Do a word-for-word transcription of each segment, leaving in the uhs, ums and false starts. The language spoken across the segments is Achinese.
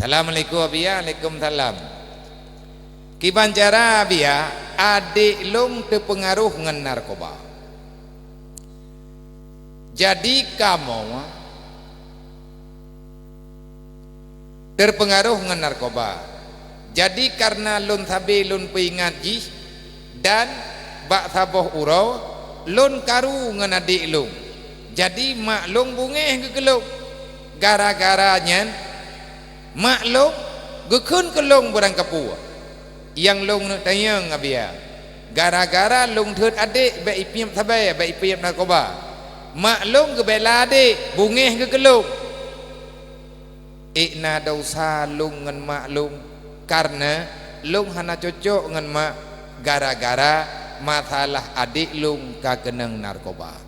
Assalamualaikum, Abiya. Waalaikumsalam. Kiban cara, Abiya, adék lôn teupeungaroh ngon narkoba. Jadi kamoe teupeungaroh ngon narkoba. Jadi kareuna lôn sabe lôn peuingat jih, dan bak saboh uroe lôn karu ngon adék lôn. Jadi mak lôn beungéh geukeulong. Gara-gara nyan, mak lôn geukheun keu lôn beurangkapeue. Nyang lôn neuk tanyong, Abiya, gara-gara lôn thôt adék bék ipiep sabe, bék ipiep narkoba, mak lôn geubela adék, beungéh geukeulong. Ék na desya lôn ngon mak lôn, kareuna lôn hana cocok ngon mak gara-gara masalah adék lôn ka keunong narkoba.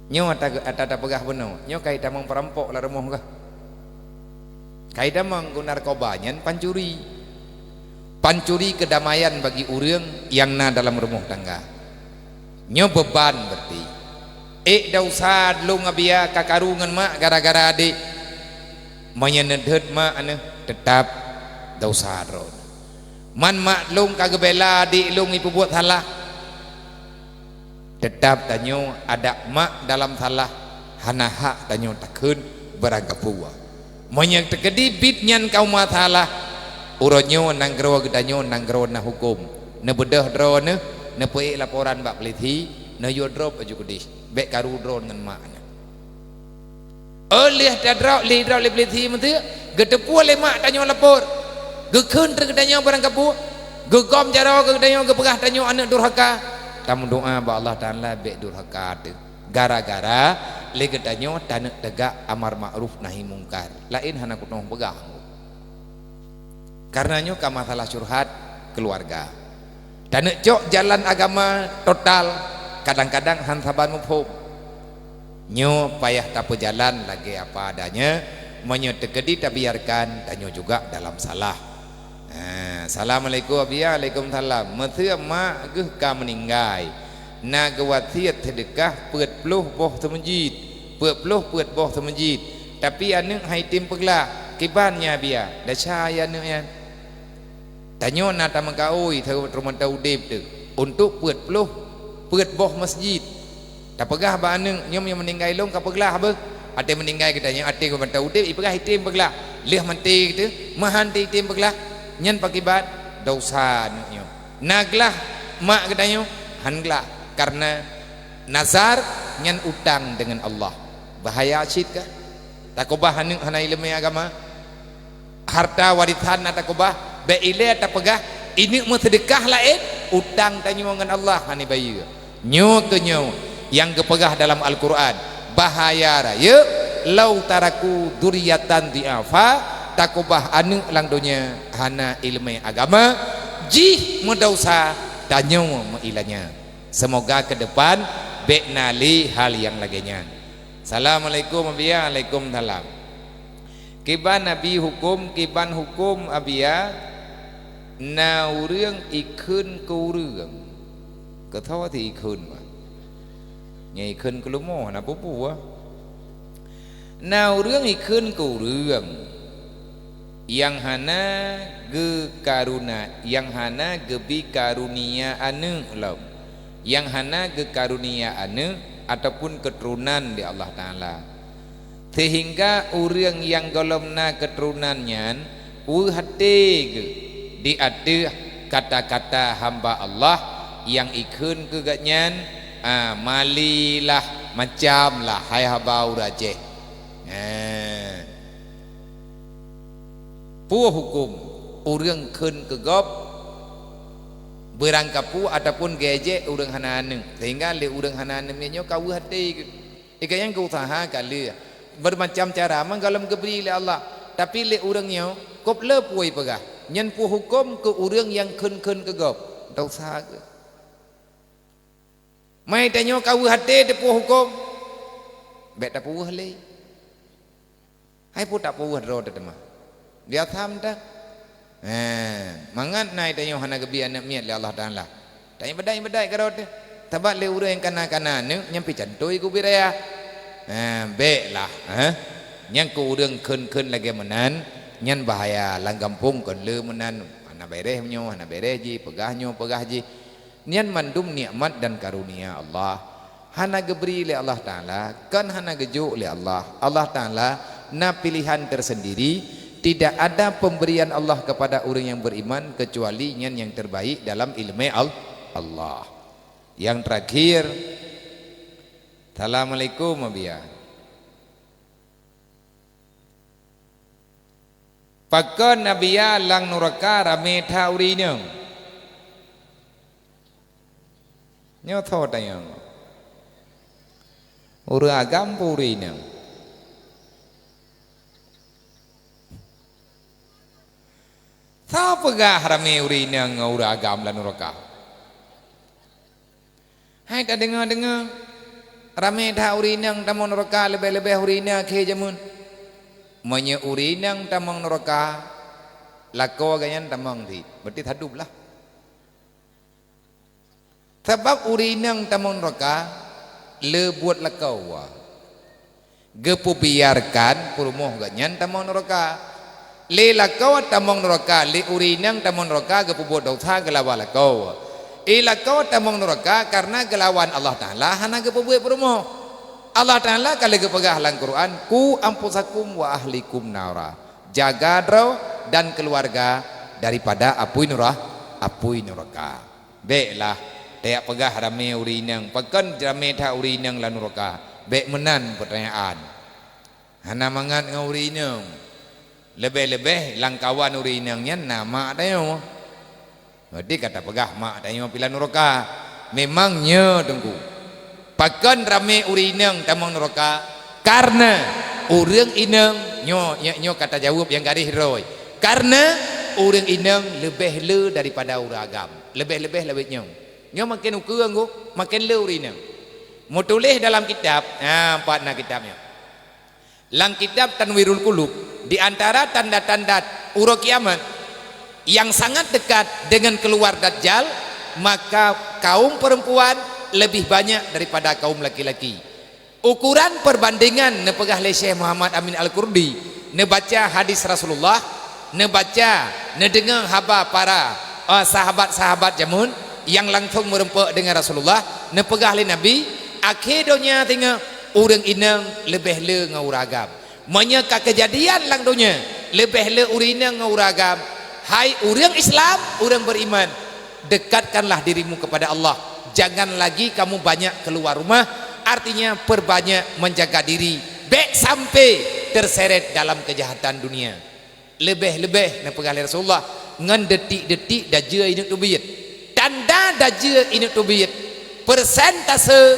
Nyoe ata, ata tapeugah bunoe, nyoe ka itamong peurampok lam rumoh geuh. Ka itamong guna narkoba nyan pancuri. Pancuri keudamaian bagi ureuëng nyang na dalam rumoh tangga. Nyoe beuban berarti. Ék desya lôn, Abiya, ka karu ngon mak gara-gara adék. Meunyoe neudhôt mak aneuk, teutab desya droe. Man mak lôn ka geubela adék lôn ipeubuet salah. Teutab tanyoe adak mak dalam salah, hana hak tanyoe takheun beurangkapeue. Meunyoe teukeudi biet nyan ka uma salah, uroe nyoe nanggroe geutanyoe nanggroe na huköm. Neubeudôh droeneuh, neupeuék laporan bak peulisi, neuyue drop laju keudeh, bék karu droe ngon mak nyan. Oh, lheueh tadrop, lheueh drop lé peulisi meuteuk, geuteupeue lé mak tanyoe lapor. Geukheun treuk geutanyoe beurangkapeue, geugom jaroe geutanyoe, geupeugah tanyoe aneuk durhaka. Tameudoá bak Allah Taala bék durhaka teuh. Gara-gara lé geutanyoe taneuk teugak amar makruf nahi mungkar. Laén hana kutoh peugah. Kareuna nyoe ka masalah curhat keuluwarga. Taneuk cok jalan agama total, kadang-kadang han saban muphom. Nyoe payah tapeujalan lagée apa adanya, meunyoe teukeudi tabiarkan, tanyoe juga dalam salah. Ha, assalamualaikum, Abiya. Waalaikumsalam. Meuseu mak geuh ka meuninggai, na geuwasiet seudeukah peuet ploh boh seumeujid, peuet ploh peuet boh seumeujid, tapi aneuk han item peuglah. Kiban nyan, Abiya, desya aneuk nyan. Tanyoe na tameukaôi teuma udeb teuh untuk peuet ploh peuet boh masjid. Tapeugah bak aneuk, nyoe meuninggai lôn ka peuglah beuh. Até meuninggai geutanyoe, até geuh mantong udeb, ipeugah item peuglah. Lheueh maté teuh, meuhan teuh item peuglah. Nyan pakiban desya aneuk nyoe. Na glah mak geutanyoe? Han glah. Kareuna nazar nyan utang deungon Allah. Bahaya cit ka. Takubah aneuk hana ileumé agama. Harta warisan na takubah, bék ilée tapeugah, ineuk meuseudeukah laén, utang tanyoe ngon Allah hana ibayeue. Nyoe keuh nyoe nyang geupeugah dalam Al-Qur'an, bahaya rayeuk, "Lau taraku dzurriyyatan dhi'afa," takubah aneuk lam donya hana ileumé agama, jih meudesya, tanyoe meuilanya. Seumoga keudepan bék na lé hal nyang lagée nyan. Assalamualaikum, Abiya. Waalaikumsalam. Kiban Abi huköm, kiban huköm, Abiya, na ureuëng ikheun keu ureuëng. Keu soe sit ikheun, bah? Nyang ikheun keu leumo, na peue-peue. Na ureuëng ikheun keu ureuëng nyang hana geukaruna, nyang hana geubi karunia aneuk lom, nyang hana geukarunia aneuk ataupun keuturonan lé Allah Taala. Seuhingga ureuëng nyang gohlom na keuturonan nyan weueh até geuh di ateueh kata-kata hamba Allah nyang ikheun keu gobnyan, "Ah, malilah, macamlah, hai haba ureuëng Aceh." Ah. Peue huköm ureuëng kheun keu gob beurangkapeue ataupun geuéjek ureuëng hana aneuk, seuhingga lé ureuëng hana aneuk nyoe ka weueh até geuh? Ikajang geuuseuha ka lheueh, beumacam cara meugohlom geubri lé Allah, tapi lé ureuëng nyoe kop le peue ipeugah, nyan peue huköm keu ureuëng nyang kheun-kheun keu gob? Desya geuh. Mai tanyoe ka weueh até teupeue huköm, bék tapeuweueh lé. Hai peue tapeuweueh droe teuh teuma? Biasa mantong. Hé, mangat na tanyoe hana geubi aneuk miet lé Allah Taala. Tanyoe beudai-beudai keudroe teuh. Sabab lé ureuëng nyang kana-kana aneuk nyan pih cantoi keu ubit raya. Hé, bék lah, hé. Nyang keu ureuëng kheun-kheun lagée meunan, nyan bahaya. Lam gampông kon le meunan, hana béréh nyoe, hana béréh jih, peugah nyoe, peugah jih. Nyan mandum nikmat dan karunia Allah. Hana geubri lé Allah Taala, kon hana geujok lé Allah. Allah Taala na pilihan tersendiri. Tidak ada pemberian Allah kepada orang yang beriman kecuali nyan yang terbaik dalam ileumé Al-, Allah. Yang terakhir, Assalamualaikum, Abiya. Pakon Abiya lam nuraka ramé that ureuëng inong? Nyoe tho tanyong. Ureuëng agam peue ureuëng inong? Soe peugah ramé ureuëng inong ngon ureuëng agam lam nuraka? Hai tadeungoe-deungoe, ramé that ureuëng inong tamong nuraka, leubeh-leubeh ureuëng inong akhé jameun. Meunyoe ureuëng inong tamong nuraka, lakoe gobnyan tamong cit, berarti tadub lah. Sabab ureuëng inong tamong nuraka le buet lakoe. Geupeubiarkan peurumoh gobnyan tamong nuraka. Lé lakoe tamong nuraka, lé ureuëng inong tamong nuraka geupeubuet desya geulawan lakoe. Lé lakoe tamong nuraka kareuna geulawan Allah Taala hana geupeubuet peurumoh. Allah Taala ka lheueh geupeugah lam Quran, "Qu anfusakum wa ahlikum nara." Jaga droe dan keuluwarga daripada apui nura-, apui nuraka. Bék lah, tajak peugah ramé ureuëng inong, pakon ramé that ureuëng inong lam nuraka? Bék meunan peutanyaan. Hana mangat ngon ureuëng inong. Leubeh-leubeh lam kawan ureuëng inong nyan na mak tanyoe. Berarti ka tapeugah mak tanyoe pih lam nuraka. Memang nyo Teungku. Pakon ramé ureuëng inong tamong nuraka? Kareuna ureuëng inong, nyoe, nyoe, nyoe ka tajaweueb nyang garéh droe. Kareuna ureuëng inong leubeh le daripada ureuëng agam. Leubeh-leubeh lawét nyoe. Nyoe maken ukeue anggô, maken le ureuëng inong. Meutuléh dalam kitab, ha, pat na kitab nyoe. Lam kitab Tanwirul Qulub, di antara tanda-tanda uroe kiamat yang sangat dekat dengan keluar Dajjal, maka kaum perempuan lebih banyak daripada kaum laki-laki. Ukuran perbandingan neupeugah lé Syekh Muhammad Amin Al-Qurdi, neubaca hadis Rasulullah, neubaca, neudeungoe haba para, eh, sahabat-sahabat jameun nyang langsong meureumpok deungon Rasulullah, neupeugah lé Nabi, akhé donya singoh ureuëng inong leubeh le ngon ureuëng agam. Meunyoe ka keujadian lam donya leubeh le ureuëng inong ngon ureuëng agam, hai ureuëng Islam, ureuëng beriman, dekatkanlah dirimu kepada Allah. Jangan lagi kamu banyak keluar rumah, artinya perbanyak menjaga diri. Bék sampai terseret dalam kejahatan dunia. Leubeh-leubeh neupeugah lé Rasulullah, ngon detik-detik dajeu ineuk teubiet. Tanda dajeu ineuk teubiet, persentase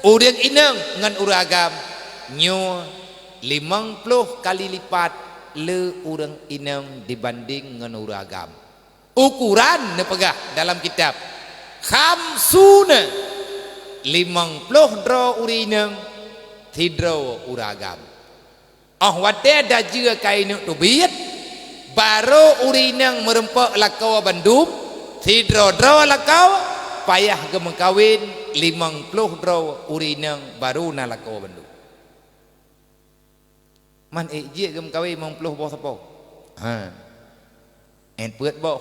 ureuëng inong ngon ureuëng agam nyoe limong ploh kali lipat le ureuëng inong dibanding ngon ureuëng agam. Ukuran neupeugah dalam kitab, khamsuna, limong ploh droe ureuëng inong, sidroe ureuëng agam. Óh watée dajeu ka ineuk teubiet, barô ureuëng inong meureumpok lakoe bandum, sidroe-droe lakoe, payah geumeukawen limong ploh droe ureuëng inong barô na lakoe bandum. Man ék jeuet geumeukawen limong ploh boh sapo? Ha. Ét peuet boh.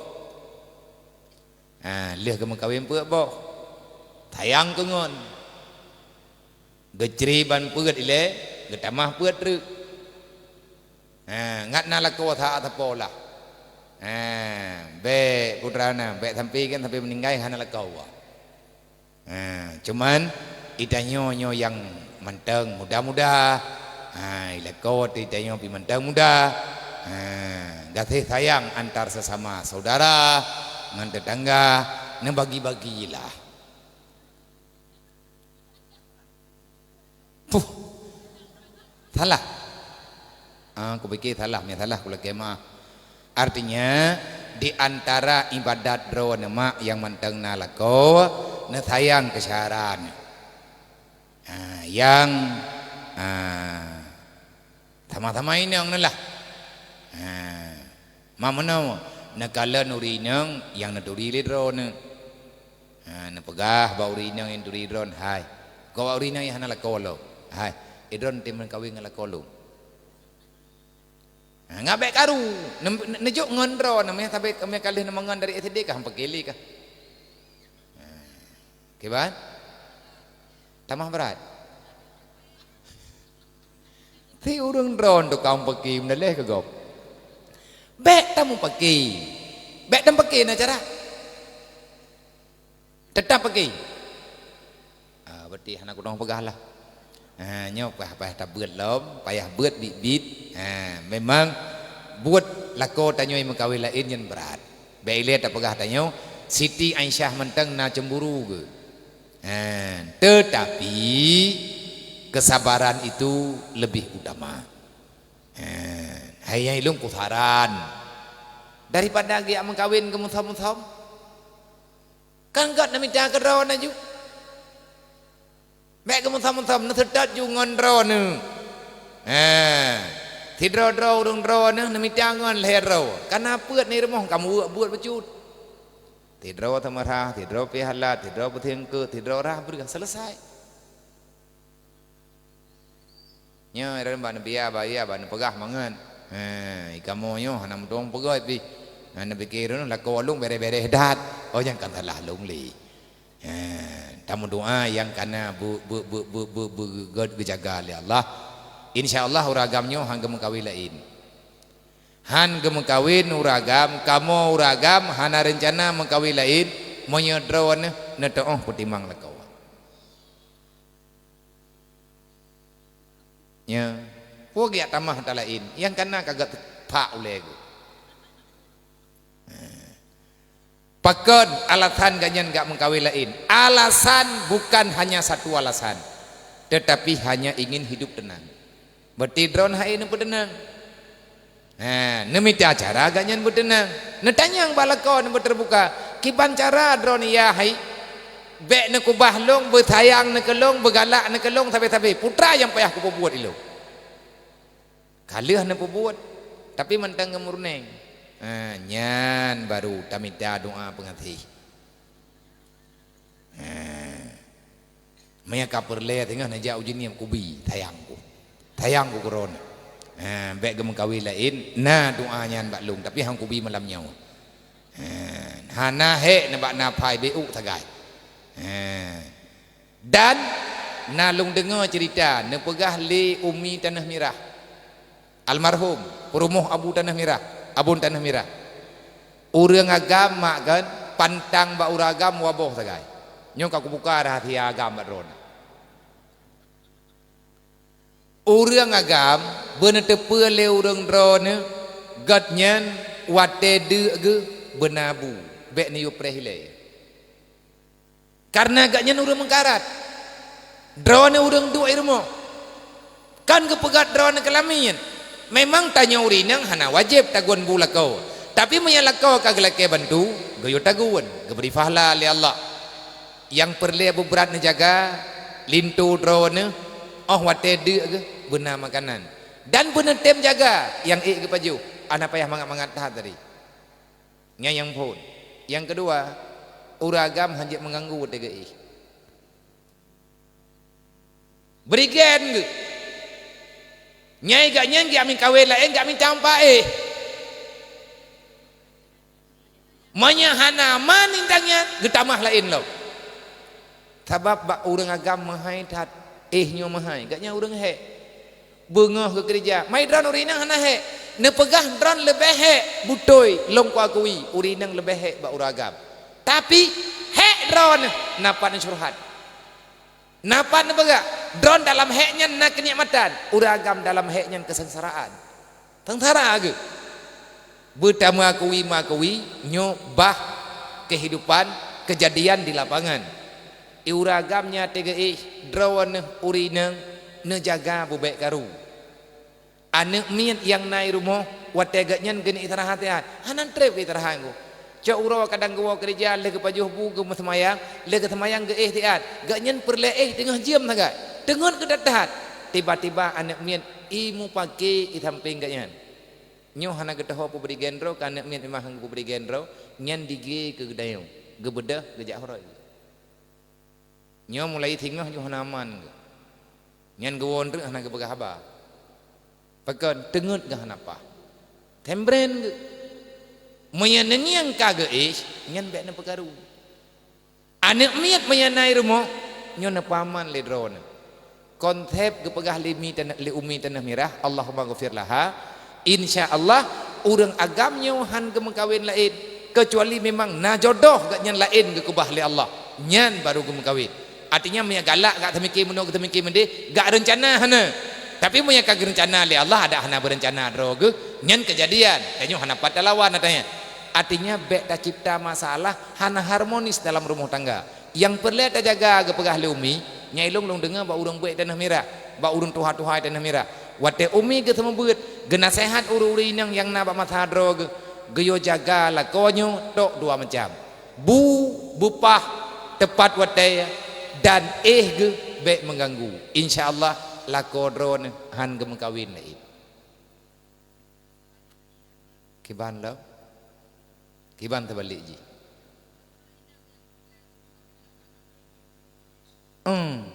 Ha, lheueh geumeukawen peuet boh. Sayang keu ngon. Geucre ban peuet ilée, geutamah peuet treuk. Ha, ngat na lakoe that sapo lah. Ha, bék putra na, bék sampai kan sampai meuninggai hana lakoe. Ha, cuman, itanyoe nyoe nyang mantong muda-muda. Ha, ilako teuh itanyoe pih mantong muda. Ha, gaséh sayang antar sesama saudara ngon tetangga, neubagi-bagilah. Puh. Salah. Ah, kupikir salah, meunyo salah kulakée meu'ah. Artinya, di antara ibadat droe neumak nyang mantong na lakoe, neusayang keusyara nyoe. Ah, nyang, ah, sama-sama inong neulah. Ah, ma meunoe, neukalon ureuëng inong nyang neuturi lé droeneuh. Ha, neupeugah bak ureuëng inong nyang turi droen, "Hai, keu bak ureuëng inong nyang hana lakoe lom, hai, droen tem meukawen ngon lakoe lôn." Ha, ngat bèk karu. Nem-, ne-, neujok ngon droeneuh, meuh sabe, meuh ka lheueh neumangan dari S D kah, han peuke lé kah. Ha. Kiban? Tamah brat. Ti ureueng droeneuh tukang peuke meudaleh keu gob. Bèk tamupeuke. Bèk tamupeuke na cara. Teutap peuke. Ah, berarti hana kudong peugah lah. Ha, nyoe payah, payah tabeuet lom, payah beuet biet-biet. Ha, memang buet lakoe tanyoe meukawen laén nyan brat. Bèk ilèe tapeugah tanyoe, Siti Aisyah mantong na cemburu geuh. Ha, tetapi kesabaran itu lebih utama. Ha, hai nyang ilôn kusaran. Daripada geujak meukawen geumeusom-som. Kan gèt neumita keu droeneuh ju. Bèk geumeusom-som, neuseutôt ju ngon droeneuh. Ha. Sidroe-droe ureueng droeneuh neumita ngon lhèe droe. Kana peuet ni rumoh kamu buet-buet bacut. Sidroe teumeurah, sidroe pih halat, sidroe beuteuengkeuk, sidroe rhah breueh, selesai. Nyoe ureueng bak neubia, baya bak neupeugah mangat. Ha, i kamoe nyoe hana meutueng peugah pih. Hana pike droeneuh lakoe lôn bèrèh-bèrèh that. Oh, nyang ka salah lôn lé. Ha, tameudoa nyang kana beu-, beu-, geujaga lé Allah. Insya Allah ureueng agam nyoe han geumeukawen laén. Han geumeukawen ureueng agam, kamoe ureueng agam hana reuncana meukawen laén, meunyoe droeneuh neuteuoh peutimang lakoe. Nya, peue geujak tamah ata laén, nyang kana ka geupak ulèe geuh. Pakon alasan gobnyan geujak meukawen laén? Alasan bukan hanya satu alasan, tetapi hanya ingin hidup tenang. Berarti droeneuh hai neupeuteunang. Ha, neumita cara gobnyan beuteunang. Neutanyong bak lakoe neuh beuteubuka, "Kiban cara droeneuh ya hai? Bèk neukeubah lôn, beusayang neuh keu lôn, beugalak neuh keu lôn sabe-sabe. Peue teuma nyang payah kupeubuet ilôn?" Ka lheueh neupeubuet, tapi mantong geumeurunéng. Ha, nyan baru tamita doa peungaséh. Ha. Meunyo ka peureulèe teungoh neujak u jeuem kubi, sayang ku. Sayang ku keu droeneuh. Ha, bèk geumeukawen laén, na doa nyan bak lôn, tapi han kubi malam nyoe. Ha, hana hék neubak na phai beu sagai. Ha. Dan na lôn deungoe ceurita neupeugah lé Umi Taneuh Mirah. Almarhum, peurumoh Abu Taneuh Mirah, Abon Taneuh Mirah. Ureueng agam mak kan pantang bak ureueng agam waboh sagai. Nyoe ka kubuka rahsia agam bak droeneuh. Ureueng agam beuneuteupeu lé ureueng droeneuh, gobnyan watèe deuk geuh beuna bu, bèk neuyue preh ilèe. Kareuna gobnyan ureueng meukarat. Droeneuh ureueng duek i rumoh. Kan geupeugah droeneuh keu lamiet. Memang tanyoe ureueng inong hana wajéb tagun bu lakoe. Tapi meunyo lakoe ka geulakèe bantu, geuyue tagun, geubri pahala lé Allah. Nyang peureulèe beubrat neujaga, linto droeneuh, 'oh watèe deuk geuh beuna makanan. Dan beuneutem jaga nyang ék geupajoh, hana payah mangat-mangat that tadi. Nyan nyang phôn. Nyang keudua, ureueng agam hanjeuet meuganggu watèe geuéh. Beureugèt geuh. Nyai gobnyan geujak meukawen laén, geujak mita meupaéh. Meunyo hana aman indang nyan, geutamah laén lom. Sabab bak ureueng agam meuhai that, éh nyoe meuhai, gobnyan ureueng hék. Beungoh geukeureuja. Mai droeneuh ureueng inong hana hék. Neupeugah droeneuh leubeh hék, beutôi, lôn kuakui, ureueng inong leubeh hék bak ureueng agam. Tapi, hék droeneuh na pat neucurhat. Na pat neupeugah, droeneuh dalam hék nyan na keunikmatan, ureueng agam dalam hék nyan keusengsaraan. Seungsara geuh. Beutameuakui-meuakui nyoe bah keuhidupan keujadian di lapangan. Di ureueng agam nyan teuga éh droeneuh ureueng inong neujaga beubèk karu. Aneuk miet nyang na i rumoh watèe gobnyan geuneuk istirahat siat, hana trép keu istirahat geuh. Cok uroe kadang geuwoe keureuja lheueh geupajoh bu geumeuseumayang, lheueh geuseumayang geuéh siat. Gobnyan peureulèe éh teungoh jeuem sagai. Teungeut geutat-that. Tiba-tiba aneuk miet i mupake i sampéng gobnyan. Nyoe hana geutohô peubri gendro, ka aneuk miet memang han peubri gendro, nyan digé keu geudayong, geubeudôh geujak horot. Nyoe mulai singoh ju hana aman geuh. Nyan geuwoe treuk hana geupeugah haba. Pakon teungeut geuh hana paih. Tambren geuh. Meunyoe neungieng ka geuéh, nyan bék neupeukaru. Aneuk miet meunyoe na i rumoh, nyoe neupeuaman lé droeneuh. Konsep geupeugah lé mi teuneuk, lé umi teuneuk mirah, Allahumma ghfir laha, insya Allah, ureuëng agam nyoe han geumeukawen laén, keucuali memang na jodoh gobnyan laén geukeubah lé Allah, nyan baru geumeukawen. Artinya, meunyoe galak gak teumiki meunoe, teumiki meudéh, gak reuncana hana. Tapi meunyoe ka geureuncana lé Allah, adak hana beureuncana droe geuh, nyan keujadian. Tanyoe hana pat talawan, katanya. Artinya, bék tacipta masalah hana harmonis dalam rumoh tangga. Nyang peureulée tajaga geupeugah lé umi, nyang ilong lôn deungoe bak ureuëng bék teuneuk mirah, bak ureuëng tuha-tuha teuneuk mirah. Watée umi geuseumeubeuet, geunaseuhat ureuëng-ureuëng inong nyang na bak masa droe geuh, geuyue jaga lakoe nyoe tok dua macam. Bu, beupah, teupat watée, dan éh geuh bék meuganggu. Insya Allah, lakoe droeneuh han geumeukawen laén. Kiban lom? Kiban teubalek jih? Hmm.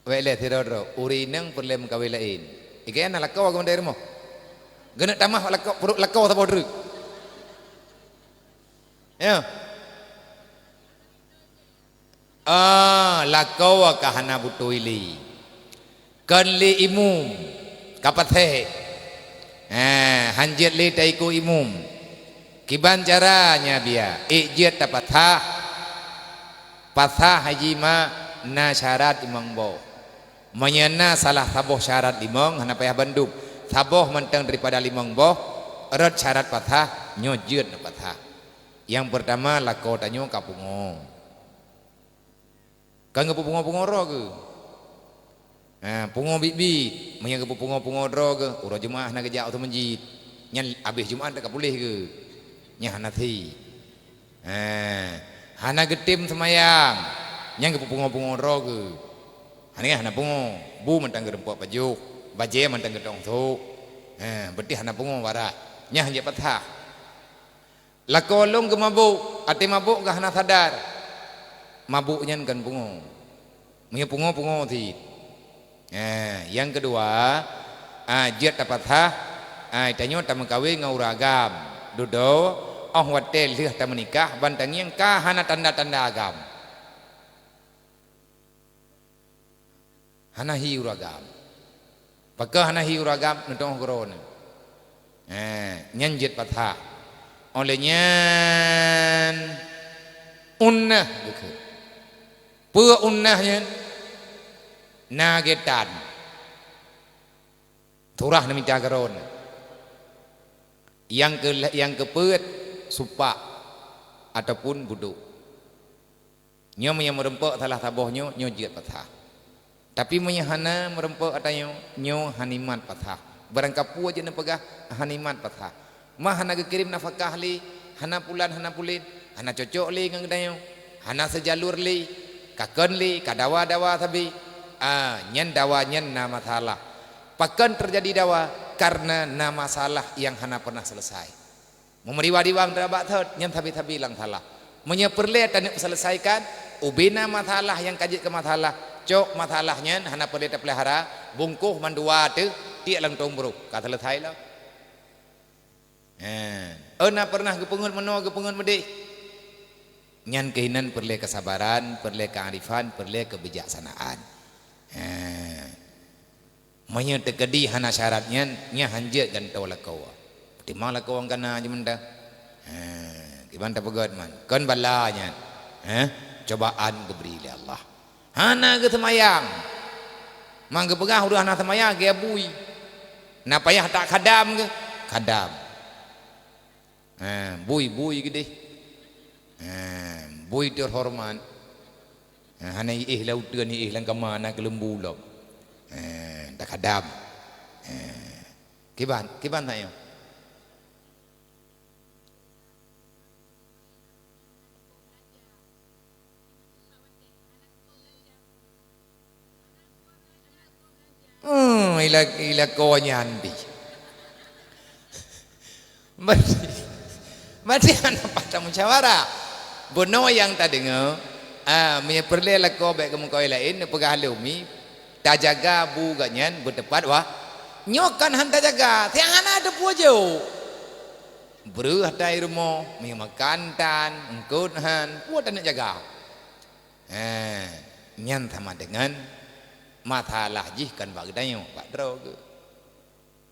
Wék lé sidroe-droe, ureuëng inong peureulée meukawen laén. Ikeu na lakoe geumeudai rumoh. Geuneuk tamah lakoe, peuruek lakoe saboh treuk. Ya. Ah, lakoe ka hana beutôi lé. Kon lé imum, ka paséh. Ah, han jeuet lé taikot imum. Kiban cara nya biya, ék jeuet tapathah. Pathah haji ma na syarat limong boh. Meunyoe na salah saboh syarat limong, hana payah bandum. Saboh mantong daripada limong boh, rot syarat pathah, nyoe jeuet neupathah. Nyang peurtama, lakoe tanyoe ka pungo. Ka geupeupungo-pungo droe geuh. Ha, pungo biet-biet. Meunyoe geupeupungo-pungo droe geuh, uroe Jumat hana geujak u meuseujid. Nyan abéh Jumat ka puléh geuh. Nyan hana thi. Ha, hana geutem seumayang. Nyan geupeupungo-pungo droe geuh. Hana, hana pungo. Bu mantong geureumpok pajoh. Bajée mantong geutong sôk. Ha, beutih hana pungo barat. Nyan hanjeuet pathah. Lakoe lôn geumabök, até mabök geuh hana sadar. Mabök nyan kon pungo. Meunyoe pungo, pungo cit. Eh, nyang keudua, ah, jeuet tapathah, ah, tanyoe tameukawen ngon ureuëng agam. Dudoe, óh watée lheueh tameunikah, ban tangieng ka hana tanda-tanda agam. Hana hi ureuëng agam. Pakon hana hi ureuëng agam, neutu'oh keudroe nyoe. Eh, nyan jeuet pathah. Óh lheueh nyan, unnah geukheun. Peue unnah nyan? Na geutan. Surah neumita keudroe nyoe. Nyang keu-, nyang keupeuet, supak ataupun budôk. Nyoe meunyoe meureumpok salah saboh nyoe, nyoe jeuet pathah. Tapi meunyoe hana meureumpok ata nyoe, nyoe hanimat pathah. Barangkapeue jeuet neupeugah hanimat pathah. Ma hana geukirém nafakah lé, hana pulan hana pulen, hana cocok lé ngon geutanyoe, hana seujalur lé, ka kon lé, ka dawa-dawa sabe. Ah, nyan dawa nyan na masalah. Pakon teujadi dawa? Kareuna na masalah nyang hana pernah selesai. Meumeriwa-riwa ngon teurabak thot, nyan sabe-sabe lam salah. Meunyoe peureulée taneuk seuleusaikan, ubena masalah nyang ka jeuet keu masalah, cok masalah nyan hana peureulée tapeulihara, bungkôh mandua teuh, tiek lam tueng brôk, ka seuleusai lom. Heh, oh na pernah geupeungeut meunoe, geupeungeut meudéh. Nyan keuh inan peureulée keusabaran, peureulée keuarifan, peureulée keubijaksanaan. Heh. Meunyoe teukeudi hana syarat nyan, nyan hanjeuet gantoe lakoe. Timang lakoe nyang kana jeuet mantong. Ha, kiban tapeugét man. Kon bala nyan. Ha, cobaan geubri lé Allah. Hana geuseumayang. Mang geupeugah ureuëng hana seumayang, geubui. Na payah that khadam geuh? Khadam. Ha, bui-bui keudeh. Ha, bui teuhoreumat. Ha, hana iéh lam uteuen, iéh lam kama, na keuleumbu lom. Ha, takhadam. Ha. Kiban, kiban tanyoe. Hmm, ila, ila ko nyan di. Berarti, berarti hana patah musyawarah. Bunoe nyang tadeungoe, ah, meunyoe peureulée lakoe bék keu meukawen laén, neupeugah lé umi, Tajaga bu geuh nyan beuteupat wah. Nyoe kan han tajaga, siang hana teupeue jok. Breuh ata i rumoh, meunyoe makan tan, eungkot han, peue taneuk jaga. Ha, nyan sama dengan masalah jih kan bak geutanyoe, bak droe geuh.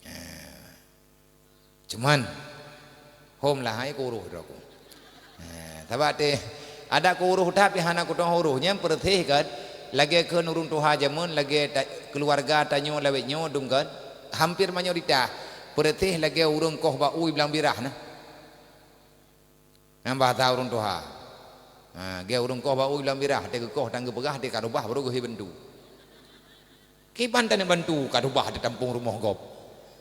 Ha. Cuman, hom lah hai kuruh droe ku. Ha, sabab teuh, adak kuruh that pih hana kutu'oh uroe. Nyan peureuséh kan, lagée kheun ureuëng tuha jameun, lagée ta-, keuluwarga tanyoe lawét nyoe dum kan, hampir mayoritas peureuséh lagée ureuëng koh bak u i blang birah na. Nyan bahasa ureuëng tuha. Ha, geu ureuëng koh bak u i blang birah, até geukoh dan geupeugah, até ka rubah baru geuhi bantu. Kiban taneuk bantu ka rubah tatampong rumoh gob.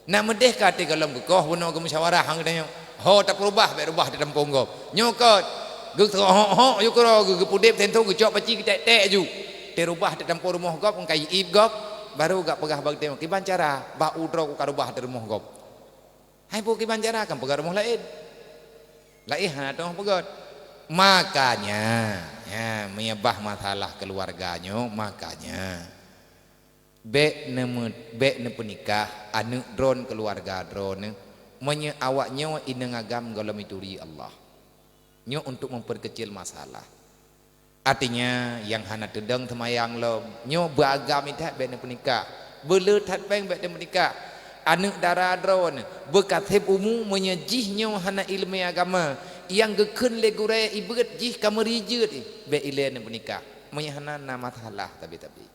Nak meudeh ka até gohlom geukoh bunoe geumusyawarah ngon geutanyoe. Ho tapeurubah bék rubah tatampong gob. Nyoe kot, geuhok-hok ju keudroe geu-, geupudeb sentong geucok paci geutek-tek ju. Até rubah tatampong rumoh gob ngon kayée ieb gob, baru gak peugah bak geutanyoe, kiban cara bak u droe ku ka rubah até rumoh gob. Hai peue kiban cara kan peugah rumoh laén. Laén hana teuh peugah. Makanya, ya, meunyoe bah masalah keuluwarga nyoe, makanya bék neumeu-, bék neupeunikah aneuëk droen keuluwarga droen meunyoe awak nyoe inong agam gohlom ituri Allah. Nyoe untuk memperkecil masalah. Artinya, nyang hana teudong seumayang lom, nyoe beuagam that bék neupeunikah. Beuleueh that péng bék neupeunikah. Aneuëk dara droen beukaseb umu meunyoe jih nyoe hana iéleumé agama, nyang geukheun lé gurée ibeuet jih ka meuri jeuet, bék ilée neupeunikah. Meunyoe hana na masalah tabi-tabi.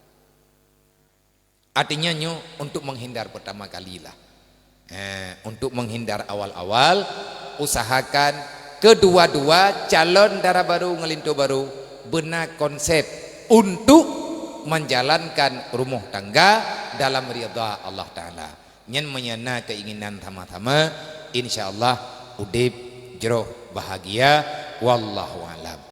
Artinya nyoe untuk menghindar pertama kali lah. Eh, untuk menghindar awal-awal, usahakan kedua-dua calon dara barô ngon linto barô beuna konsep untuk menjalankan rumah tangga dalam ridha Allah Taala. Nyan meunyoe na keinginan sama-sama, insya Allah udeb jroh bahagia. Wallahu alam.